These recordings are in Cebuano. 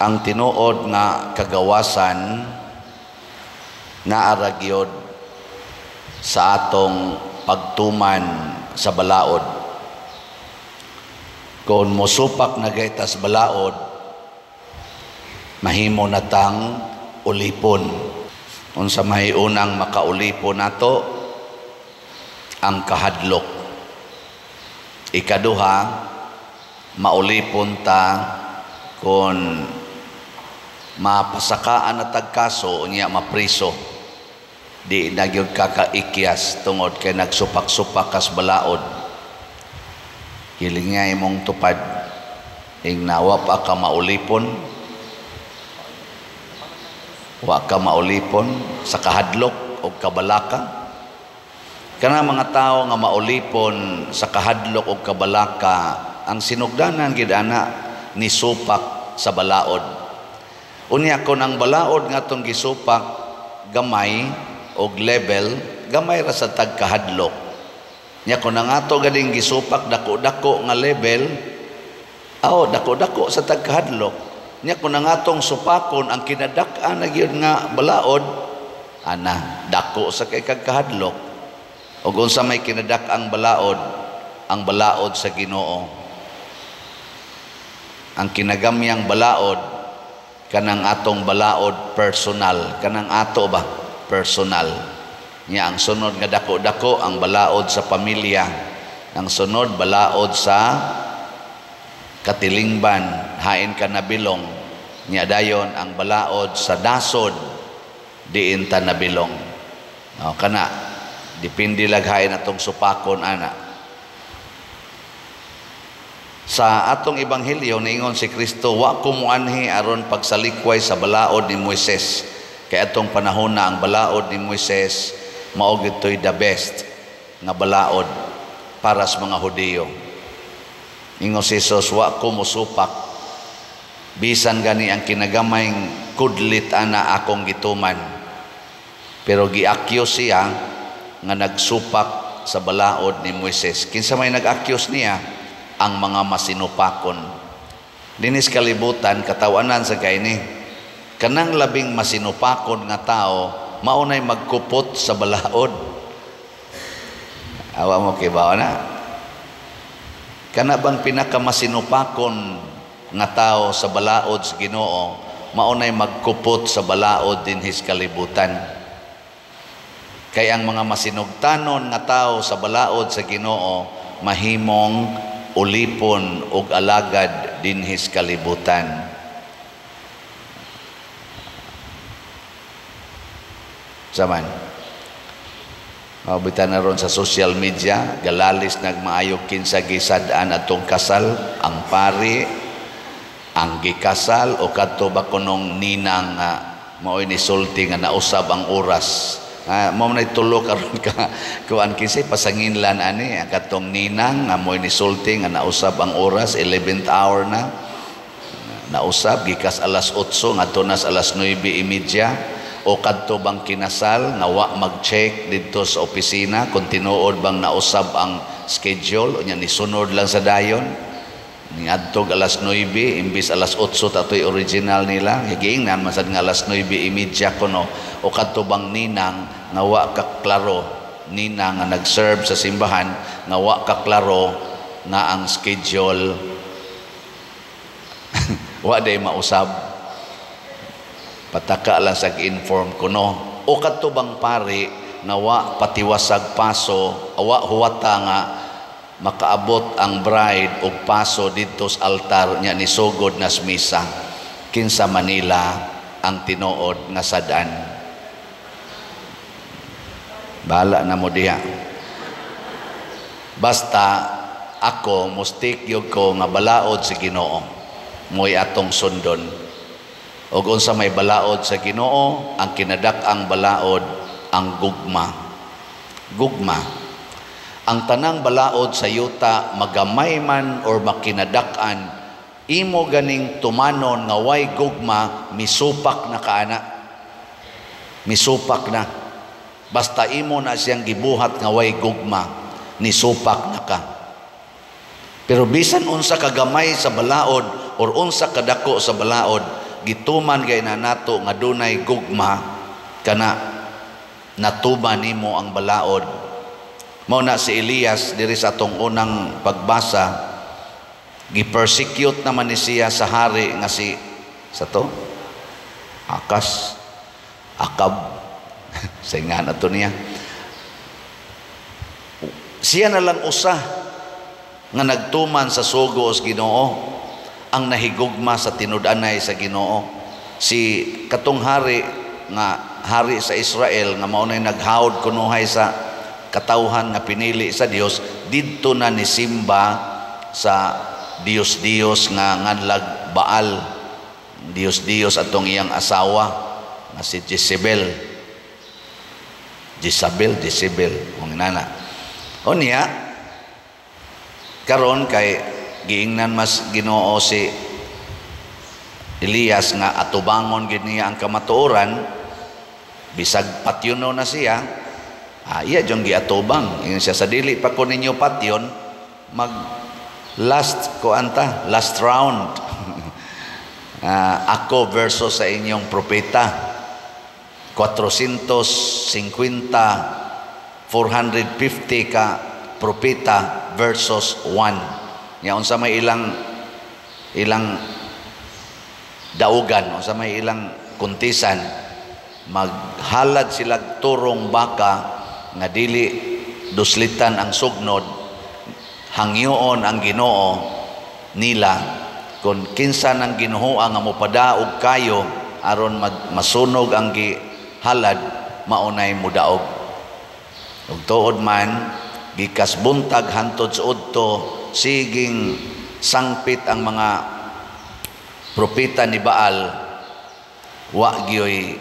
Ang tinuod nga kagawasan naa ra gyud sa atong pagtuman sa balaod. Kung mosupak na gayud ta's balaod, mahimo na tang ulipon. Unsa may unang makaulipon nato? Ang kahadlok. Ikaduha, maulipon ta kung mapasakaan na tag kaso, unya mapriso. Di na gyud ka kaikyas tungod kay nagsupak-supak kas balaod. Hiling nga imong tupad, ingna wa pa ka maulipon, wa ka maulipon sa kahadlok o kabalaka. Kana mga tao nga maulipon sa kahadlok o kabalaka, ang sinugdanan gid ana ni supak sa balaod. Unya kon ang balaod nga atong gisupak gamay og level, gamay ra sa tagkahadlok. Nya kon ang ato ganing gisupak dako-dako nga level, aw dako-dako sa tagkahadlok. Nya kon ang atong supakon ang kinadak-an na gyud nga balaod, ana dako sa kay kagkahadlok. Ug unsa may kinadak-ang balaod? Ang balaod sa Ginoo. Ang kinagamyang balaod kanang atong balaod personal, kanang ato ba personal. Nya ang sunod nga dako-dako ang balaod sa pamilya. Ang sunod balaod sa katilingban, hain ka nabilong. Nya dayon ang balaod sa nasod, diin ta nabilong. O, kana depende lag hain atong supakon ana. Sa atong ebanghelyo niingon si Kristo, "Wa ko moanhi aron pagsalikway sa balaod ni Moises." Kay atong panahon na ang balaod ni Moises mao gitoy the best nga balaod para sa mga Hudiyo. Ingon si Jesus, "Wa ko mosupak, bisan gani ang kinagamayng kudlit ana akong gituman." Pero gi-accuse siya nga nagsupak sa balaod ni Moises. Kinsa may nag-accuse niya? Ang mga masinupakon. Dinis kalibutan, katawanan sa kay ni. Kanang labing masinupakon nga tao, maunay magkupot sa balaod. Awa mo kibaw na? Kana bang pinakamasinupakon nga tao sa balaod sa Ginoo, maunay magkupot sa balaod dinhis kalibutan. Kay ang mga masinugtanon nga tao sa balaod sa Ginoo, mahimong ulipon og alagad dinhis kalibutan. Saman. Mabitan na ron sa social media, galalis nagmaayo kinsa gisad-an atong kasal, ang pari, ang gikasal, o kadto ba kunong ninang mao'y nisulti nga nausab ang oras. Mao man tulo karon ka kuan kinsay pasanginlan ani ang katong ninang nga mo'y nisulti nga nausab ang oras, 11th hour na nausab gikas alas 8 ngadto nas alas 9:30, o kadto bang kinasal nga wa mag-check didto sa opisina kung tinuod bang nausab ang schedule, unya nisunod lang sa dayon niadtog alas 9 imbis alas 8 tatoy original nila, giingnan man sad nga alas 9:30 kuno, o kadto bang ninang nga wa ka klaro, ninang nga nag-serve sa simbahan nga wa ka klaro nga ang schedule wa day mausab, pataka lang sa inform kuno, o kadto bang pari nga wa patiwasag paso, wa huwata nga makaabot ang bride og paso didto sa altar nya nisugod nas misa. Kinsa Manila ang tinuod nga sad-an? Bahala na mo diha. Basta ako mustik gyud ko nga balaod sa Ginoo mo'y atong sundon. Og unsa may balaod sa Ginoo? Ang kinadak-ang balaod, ang gugma. Gugma. Ang tanang balaod sa yuta, magamay man or makinadak-an, imo ganing tumanon nga way gugma, misupak na kaana. Misupak na. Basta imo na siyang gibuhat nga way gugma, nisupak na ka. Pero bisan unsa kagamay sa balaod or unsa kadako sa balaod, Gituman gay na nato nga dunay gugma, kana natuman nimo ang balaod. Mao na si Elias diri sa atong unang pagbasa, gi-persecute naman ni siya sa hari nga si sa to Akas Akab sa nga na to niya. Siya na lang usa nga nagtuman sa sugo sa Ginoo, ang nahigugma sa tinud-anay sa Ginoo. Si katong hari nga hari sa Israel nga mao nay naghawd kunuhay sa katawhan nga pinili sa Dios, didto na ni simba sa Dios-Dios nga nganlag Baal. Dios-Dios atong iyang asawa nga si Jezebel. Jezebel, Jezebel, kung nana. O niya, karon kay giingnan mas Ginoo si Elias nga atubangon gid niya ang kamatuoran, bisag patyono na siya, iya jung giatubang. Ingon siya, sa dili pa ko ninyo patyon, mag last ko anta, last round. Ako versus sa inyong propeta. 450, 450 ka propeta versus 1. Nya unsa may ilang daugan, unsa may ilang kuntisan, maghalad sila turong baka nga dili duslitan ang sugnod, hangyoon ang Ginoo nila kung kinsa nang Ginoo nga mopadaog kayo aron masunog ang gihalad, maunay mudaog. Ug tuod man, gikas buntag hantod sa udto, siging sangpit ang mga propeta ni Baal, wa gyoy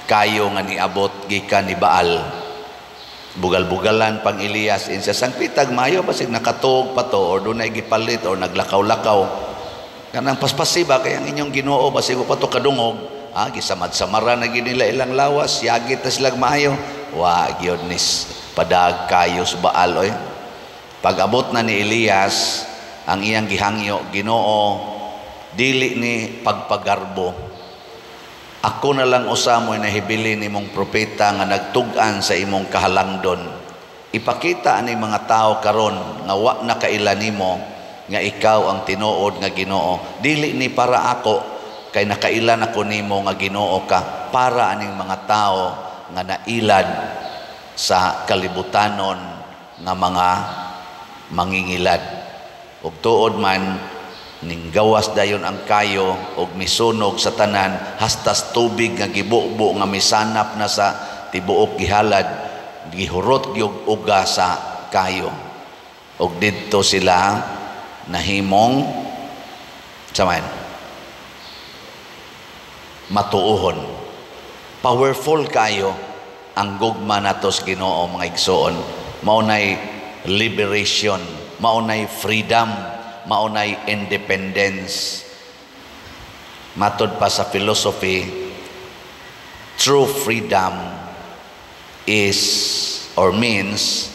kayo nga niabot gikan ni Baal. Bugal-bugalan pang Elias insa sangpitag mayo basig nakatuog pa to or dunay gipalit or naglakaw-lakaw. Kanang paspasiba kay ang inyong Ginoo basig pa to kadungog, gisamad-samara na gid nila ilang lawas, yagit na silang maayo. Wa gyud nis padag kayo sa Baal oy. Pag-abot na ni Elias ang iyang gihangyo, Ginoo, dili ni pagpagarbo. Ako na lang usa mo'y nahibili nimong propeta nga nagtug-an sa imong kahalangdon. Ipakita ani mga tao karon nga wa na kaila nimo nga ikaw ang tinuod nga Ginoo. Dili ni para ako kay nakailan ako nimo nga Ginoo ka, para aning mga tao nga nailad sa kalibutanon nga mga mangingilad. Ug tuod man, ninggawas dayon ang kayo og misunog sa tanan, hastas tubig nga gibubo nga misanap na sa tibuok gihalad, gihurot gyud uga sa kayo. Og didto sila nahimong saman matuohon. Powerful kayo ang gugma nato sa Ginoo, mga igsoon. Mao nay liberation, mao nay freedom, mao nay independence. Matod pa sa philosophy, true freedom is or means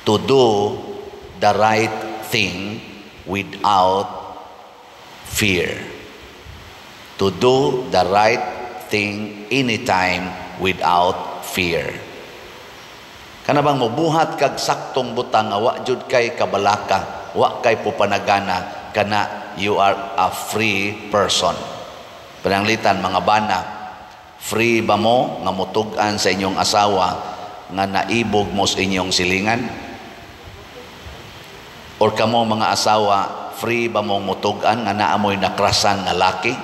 to do the right thing without fear. To do the right thing anytime without fear. Kana bang mobuhat kag saktong butang nga wa jud kay kabalaka, wa kay pupanagana, kana you are a free person. Pananglitan mga bana, free ba mo nga mutug-an sa inyong asawa nga naibog mo sa inyong silingan? Or kamo mga asawa, free ba mong mutug-an nga naamoy nakrasan nga laki?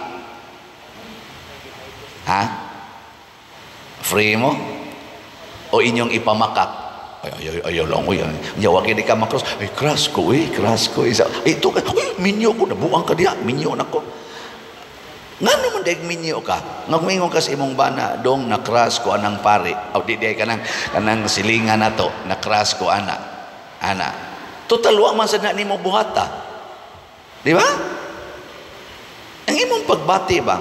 Ha? Free mo? O inyong ipamakak? Ay, ay, ay, ayaw lang, uy. Ay, wag di ka makross. Ay, crush ko, eh, crush ko. Isa, ay, ito, uy, minyo ko, nabuang ka diha, minyo na ko. Nga naman dahil minyo ka. Nga kumingon ka sa imong bana, dong, na-crush ko anang pare. O, di, di, kanang silingan na to, na-crush ko, ana. Ana. Total, wa man sa na nimo buhata. Di ba? Ang imong pagbati ba?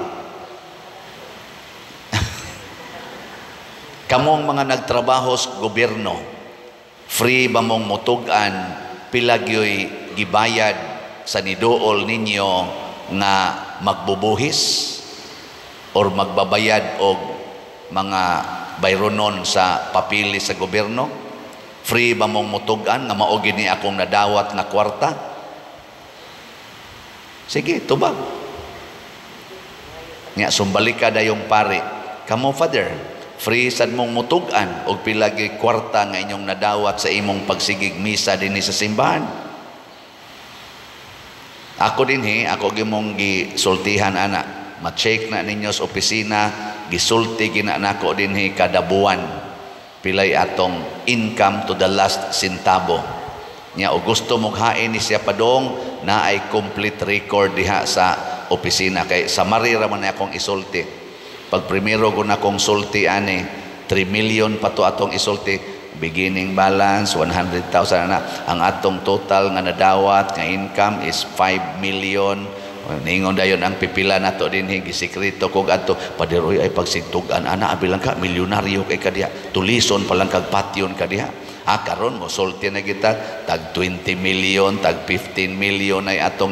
Kamong mga nagtrabaho sa gobyerno, free ba mong mutug-an, pilagyoy gibayad sa niduol ninyo nga magbubuhis? Or magbabayad og mga bayronon sa papili sa gobyerno? Free ba mong mutugan nga mao gini akong nadawat nga kwarta? Sige, tubag. Nya sumbalik ka dayong pare. Kamo, Father, free sad mong mutugan og pila gyud kwarta nga inyong nadawat sa imong pagsigig misa dinhi sa simbahan. Ako dinhi, ako gimong gisultihan ana. Ma-check na ninyo sa opisina, gisulti gina nako dinhi kada buwan. Pilay atong income to the last centavo. Nya og gusto mong hain ni siya padong na ay complete record diha sa opisina kay sa marira man akong isulti. Pag primero ko na akong sulti ani, 3 million pa to atong isulti, beginning balance 100,000 na, ang atong total nga nadawat nga income is 5 million. Ningon dayon ang pipila nato dinhi, gisikreto kog adto, "Pader, oy, ay pagsigtugan ana, abi lang ka milyonaryo kay kadiha, tulison pa lang kag patyon kadiha." Ah, karon mo sulti na kita tag 20 million, tag 15 million ay atong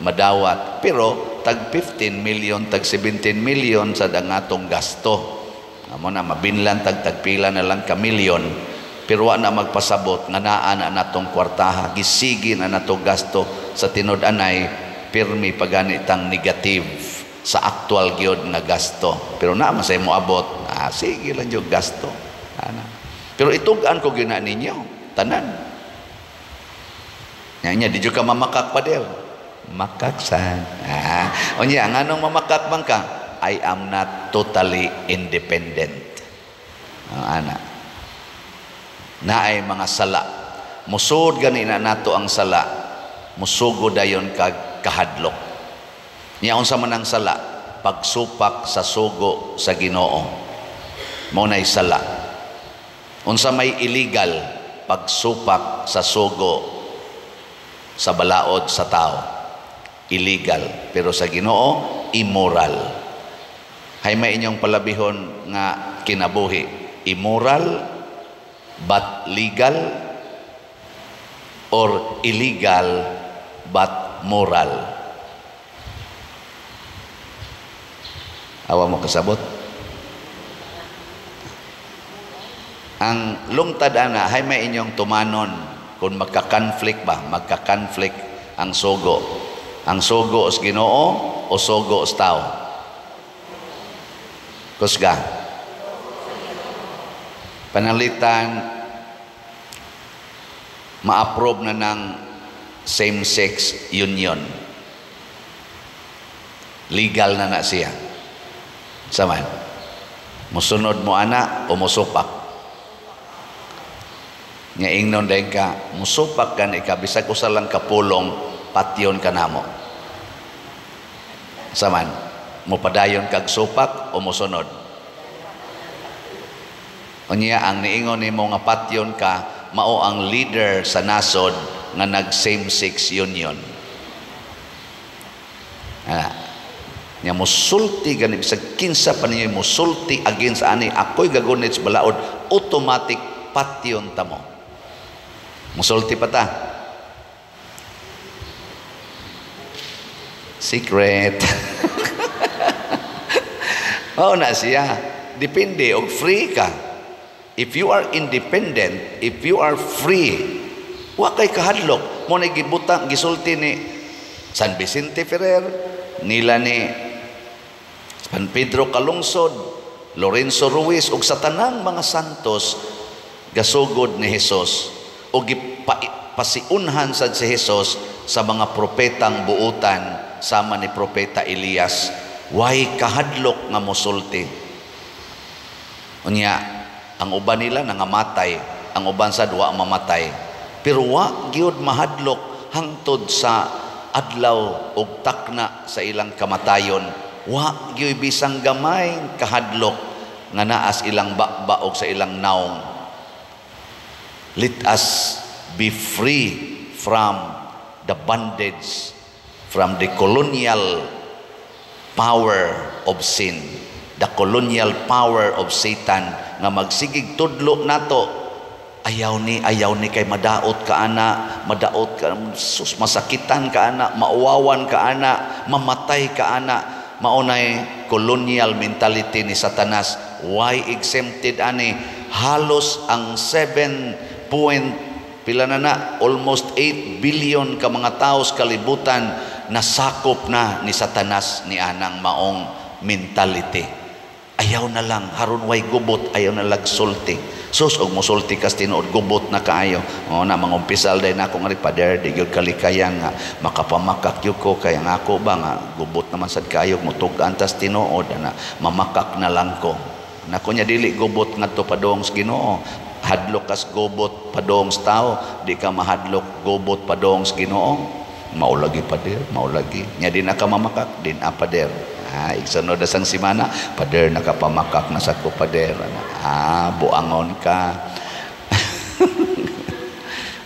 madawat, pero tag 15 million, tag 17 million sa ang atong gasto. Amo na mabinlan tag tagpila na lang ka milyon, pero wa na magpasabot nga naa na natong kwartaha, gisigi na natong gasto. Sa tinud-anay pirmi pagani tang negative sa actual gyud nga gasto, pero naa man say moabot. Ah, sige lang gyud gasto ana, pero itug-an ko gyud na ninyo tanan. Nya nya di jud ka mamakak, pader, makaksan. Ah, unya nganong mamakak man ka? I am not totally independent. Ah, ana naay mga sala, musod gani na nato ang sala, musugo dayon kag kahadlok. Nya unsa man ang sala? Pagsupak sa sugo sa Ginoo, mao nay sala. Unsa may illegal? Pagsupak sa sugo sa balaod sa tao, illegal, pero sa Ginoo immoral. Hay may inyong palabihon nga kinabuhi, immoral but legal or illegal but moral? Awa mo kasabot? Ang lungtad ana, hay may inyong tumanon kung magka-conflict ba, magka-conflict ang sugo. Ang sugo sa Ginoo o sugo sa tao? Kusga. Panalitan ma-approve na ng same-sex union. Legal na na siya. Saman, musunod mo ana o musupak? Nga ingnon dayon ka, musupak ka ni ka, bisag usa lang kapulong, patyon ka namo. Saman, mupadayon kag supak o musunod? Unya ang niingon nimo nga patyon ka, mao ang leader sa nasod nga nag same-sex union. Ah, nya musulti gani bisag kinsa pa ninyo musulti against ani, ako'y gagunit sa balaod, automatic patyon ta mo. Musulti pa ta. Secret. Mao na siya. Depende og free ka. If you are independent, if you are free, wa kay kahadlok. Mo na gibutang gisulti ni San Vicente Ferrer, nila ni San Pedro Calungsod, Lorenzo Ruiz ug sa tanang mga santos gasugod ni Hesus o gipasiunhan sad si Hesus sa mga propetang buutan sama ni Propeta Elias. Way kahadlok nga mosulti. Unya ang uban nila nangamatay, ang uban sad wa mamatay, pero wa gyud mahadlok hangtod sa adlaw ug takna sa ilang kamatayon. Wa gyud bisang gamay kahadlok nga naas ilang bakba og sa ilang naong. Let us be free from the bondage, from the colonial power of sin, the colonial power of Satan nga magsigig tudlo nato. Ayaw ni kay madaot ka ana, madaot ka, sus, masakitan ka ana, mauwawan ka ana, mamatay ka ana. Maunay colonial mentality ni Satanas. Why exempted ani? Halos ang 7 point pila na na, almost 8 billion ka mga tao sa kalibutan nasakop na ni Satanas ni anang maong mentality. Ayaw na lang haron way gubot, ayaw na lag sulti. Sus, og mosulti kas tinuod, gubot na kaayo. O na mangumpisal day na ako nga, "Pader, di gyud kalikayan nga makapamakak gyud ko kay ang ako ba nga gubot naman sad kaayo, mutug-an tas tinuod ana, mamakak na lang ko." Nako nya dili gubot ngadto padung sa Ginoo. Hadlok kas gubot padung sa tao, di ka mahadlok gubot padung sa Ginoo. "Maulagi, pader, maulagi." Nya di na ka mamakak din a, pader. Ah, igsunod na sang simana, "Pader, nakapamakak na sa ko, pader." Ah, buangon ka.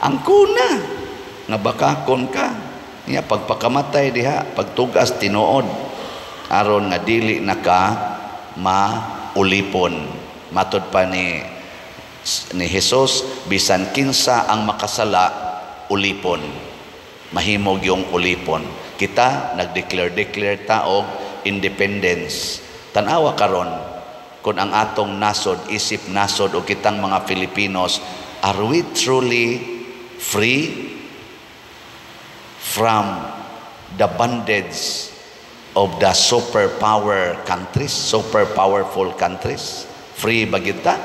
Ang kuna nga bakakon ka. Nya pagpakamatay diha, pagtugas tinuod aron nga dili na ka maulipon. Matod pa ni Jesus, bisan kinsa ang makasala, ulipon. Mahimog yung ulipon. Kita nagdeclare declare ta og independence. Tanawa karon kung ang atong nasod, isip nasod o kitang mga Filipinos, are we truly free from the bondage of the superpower countries, super powerful countries? Free ba kita?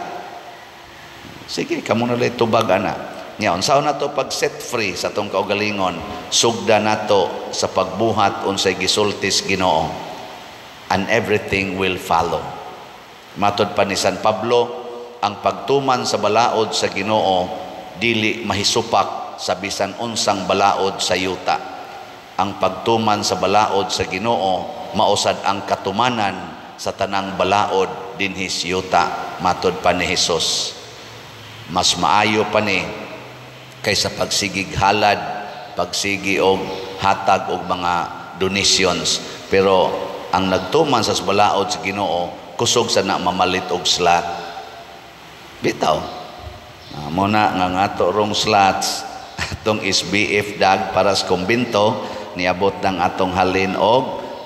Sige, kamo na lang tubag ana. Nya unsaon nato pag set free sa atong kaugalingon? Sugda nato sa pagbuhat unsay gisultis Ginoo, and everything will follow. Matod pa ni San Pablo, ang pagtuman sa balaod sa Ginoo dili mahisupak sa bisan unsang balaod sa yuta. Ang pagtuman sa balaod sa Ginoo mausad ang katumanan sa tanang balaod dinhi sa yuta, matod pa ni Jesus. Mas maayo pa ni kaysa pagsigig halad, pagsigi og hatag og mga donations. Pero ang nagtuman sa balaod sa Ginoo, kusog sa na mamalit og slot. Bitaw. Mo na nga ngato rong slots atong SBF dag para sa kumbinto, niabot ng atong halin og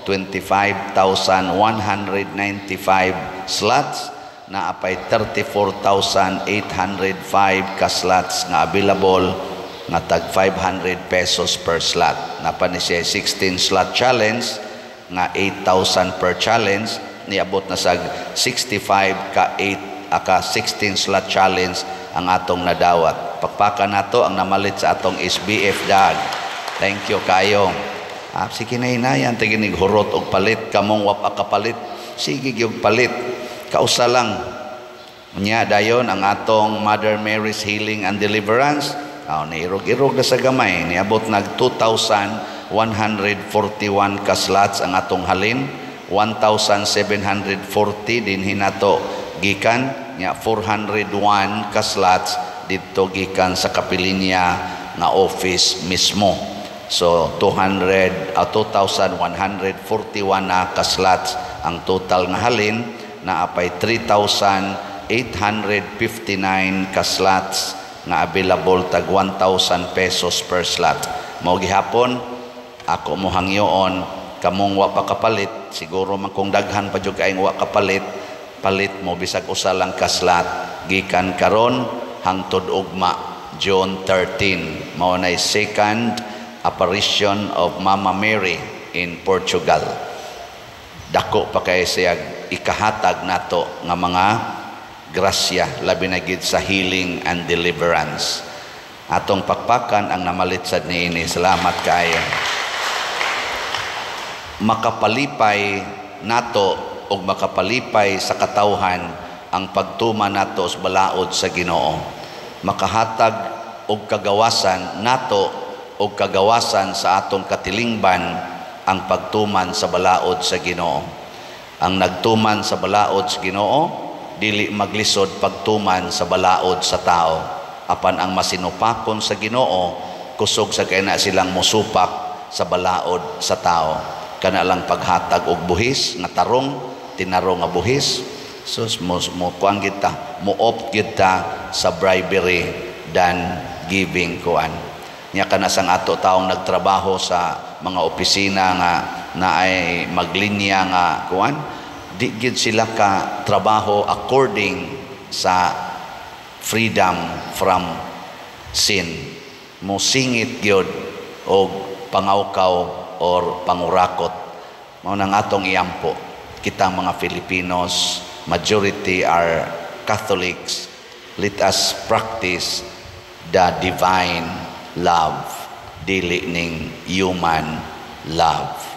25,195 slots na apay 34,805 ka slots nga available nga tag 500 pesos per slot. Napa ni siya 16 slot challenge nga 8,000 per challenge, niabot na sa 65 ka 8 aka 16 slot challenge ang atong nadawat. Pakpakan nato ang namalit sa atong SBF dag. Thank you kayo. Ah, sige na hinayan, tiginig hurot og palit, kamong wapa kapalit. Sige gyud palit. Kausa lang. Nya dayon ang atong Mother Mary's Healing and Deliverance. Ah, niirog-irog na sa gamay, niabot nag 2,141 ka slots ang atong halin. 1,740 din hinato gikan nya 401 ka slots didto gikan sa kapilinya nga office mismo. So 200 2,141 na ka slots ang total nga halin na apay 3,859 ka slots nga available tag 1,000 pesos per slot. Mao gihapon ako mo hangyoon kamong wa pa kapalit, siguro man kung daghan pa jud kaayong wa kapalit, palit mo bisag usa lang ka slot gikan karon hangtod ugma, June 13. Mao nay second apparition of Mama Mary in Portugal. Dako pa kay siya ikahatag nato nga mga grasya, labi na gid sa healing and deliverance. Atong pakpakan ang namalit sad niini. Salamat kaayo. Makapalipay nato og makapalipay sa katawhan ang pagtuman nato sa balaod sa Ginoo. Makahatag og kagawasan nato og kagawasan sa atong katilingban ang pagtuman sa balaod sa Ginoo. Ang nagtuman sa balaod sa Ginoo dili maglisod pagtuman sa balaod sa tao. Apan ang masinupakon sa Ginoo, kusog sa kay na silang musupak sa balaod sa tao. Kana lang paghatag og buhis nga tarong, tinarong nga buhis. Sus, mo kuan kita, mo opt kita sa bribery than giving kuan. Nya kana sang ato taong nagtrabaho sa mga opisina nga Naay maglinya nga kuan, di gyud sila ka trabaho according sa freedom from sin. Mo singit gyud og pangawkaw or pangurakot. Mao nang atong iampo kita mga Filipinos, majority are Catholics, let us practice the divine love, dili ning human love.